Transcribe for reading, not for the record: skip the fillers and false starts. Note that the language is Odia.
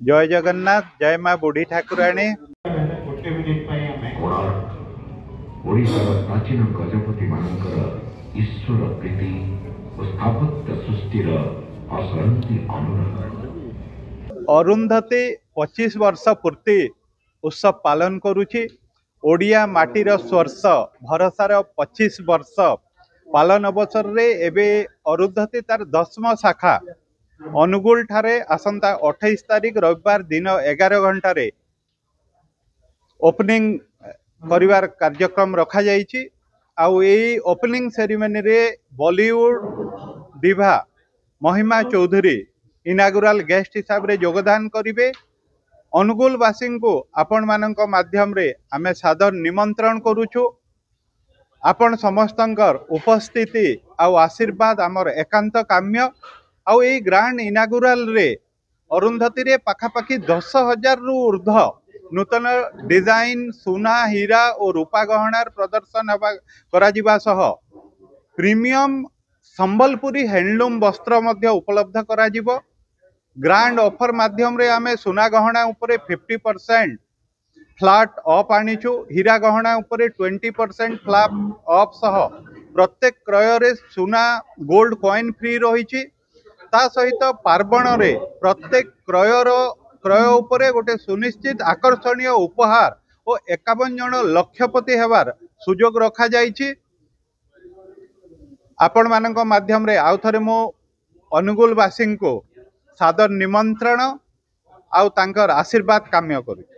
ଜୟ ଜଗନ୍ନାଥ, ଜୟ ମା ବୁଢ଼ୀ ଠାକୁରାଣୀ। ଗୋଟେ ମିନିଟ୍ ପାଇଁ ଆମେ କୋଣାର୍କ, ଓଡ଼ିଶାର ପ୍ରାଚୀନ ଗଜପତିମାନଙ୍କର ଈଶ୍ୱର ପ୍ରୀତି ଓ ସ୍ଥାପତ୍ୟ ସୃଷ୍ଟିର ଅସରନ୍ତି ଅନୁରାଗ। ଅରୁନ୍ଧତୀ 25 ବର୍ଷ ପୂର୍ତ୍ତି ଉତ୍ସବ ପାଳନ କରୁଛି। ଓଡ଼ିଆ ମାଟିର ସ୍ପର୍ଶ ଭରସାର 25 ବର୍ଷ ପାଳନ ଅବସରରେ ଏବେ ଅରୁନ୍ଧତୀ ତାର 10ମ ଶାଖା ଅନୁଗୁଳ ଠାରେ ଆସନ୍ତା 28 ତାରିଖ ରବିବାର ଦିନ 11 ଘଣ୍ଟାରେ ଓପନିଂ କରିବାର କାର୍ଯ୍ୟକ୍ରମ ରଖାଯାଇଛି। ଆଉ ଏଇ ଓପନିଂ ସେରିମନିରେ ବଲିଉଡ ଡିଭା ମହିମା ଚୌଧୁରୀ ଇନାଗୁରାଲ ଗେଷ୍ଟ ହିସାବରେ ଯୋଗଦାନ କରିବେ। ଅନୁଗୁଳବାସୀଙ୍କୁ ଆପଣମାନଙ୍କ ମାଧ୍ୟମରେ ଆମେ ସାଦର ନିମନ୍ତ୍ରଣ କରୁଛୁ। ଆପଣ ସମସ୍ତଙ୍କର ଉପସ୍ଥିତି ଆଉ ଆଶୀର୍ବାଦ ଆମର ଏକାନ୍ତ କାମ୍ୟ। ଆଉ ଏଇ ଗ୍ରାଣ୍ଡ ଇନାଗୁରାଲରେ ଅରୁନ୍ଧତୀରେ ପାଖାପାଖି 10,000ରୁ ଉର୍ଦ୍ଧ୍ୱ ନୂତନ ଡିଜାଇନ ସୁନା, ହୀରା ଓ ରୂପା ଗହଣାର ପ୍ରଦର୍ଶନ ହେବା କରାଯିବା ସହ ପ୍ରିମିୟମ ସମ୍ବଲପୁରୀ ହ୍ୟାଣ୍ଡଲୁମ୍ ବସ୍ତ୍ର ମଧ୍ୟ ଉପଲବ୍ଧ କରାଯିବ। ଗ୍ରାଣ୍ଡ ଅଫର ମାଧ୍ୟମରେ ଆମେ ସୁନା ଗହଣା ଉପରେ 50% ଫ୍ଲାଟ୍ ଅଫ୍ ଆଣିଛୁ। ହୀରା ଗହଣା ଉପରେ 20% ଫ୍ଲାଟ୍ ଅଫ୍ ସହ ପ୍ରତ୍ୟେକ କ୍ରୟରେ ସୁନା ଗୋଲ୍ଡ କଏନ୍ ଫ୍ରି ରହିଛି। ତା ସହିତ ପାର୍ବଣରେ ପ୍ରତ୍ୟେକ କ୍ରୟ ଉପରେ ଗୋଟେ ସୁନିଶ୍ଚିତ ଆକର୍ଷଣୀୟ ଉପହାର ଓ 51 ଜଣ ଲକ୍ଷପତି ହେବାର ସୁଯୋଗ ରଖାଯାଇଛି। ଆପଣମାନଙ୍କ ମାଧ୍ୟମରେ ଆଉ ଥରେ ମୁଁ ଅନୁଗୁଳବାସୀଙ୍କୁ ସାଦର ନିମନ୍ତ୍ରଣ ଆଉ ତାଙ୍କର ଆଶୀର୍ବାଦ କାମ୍ୟ କରୁଛି।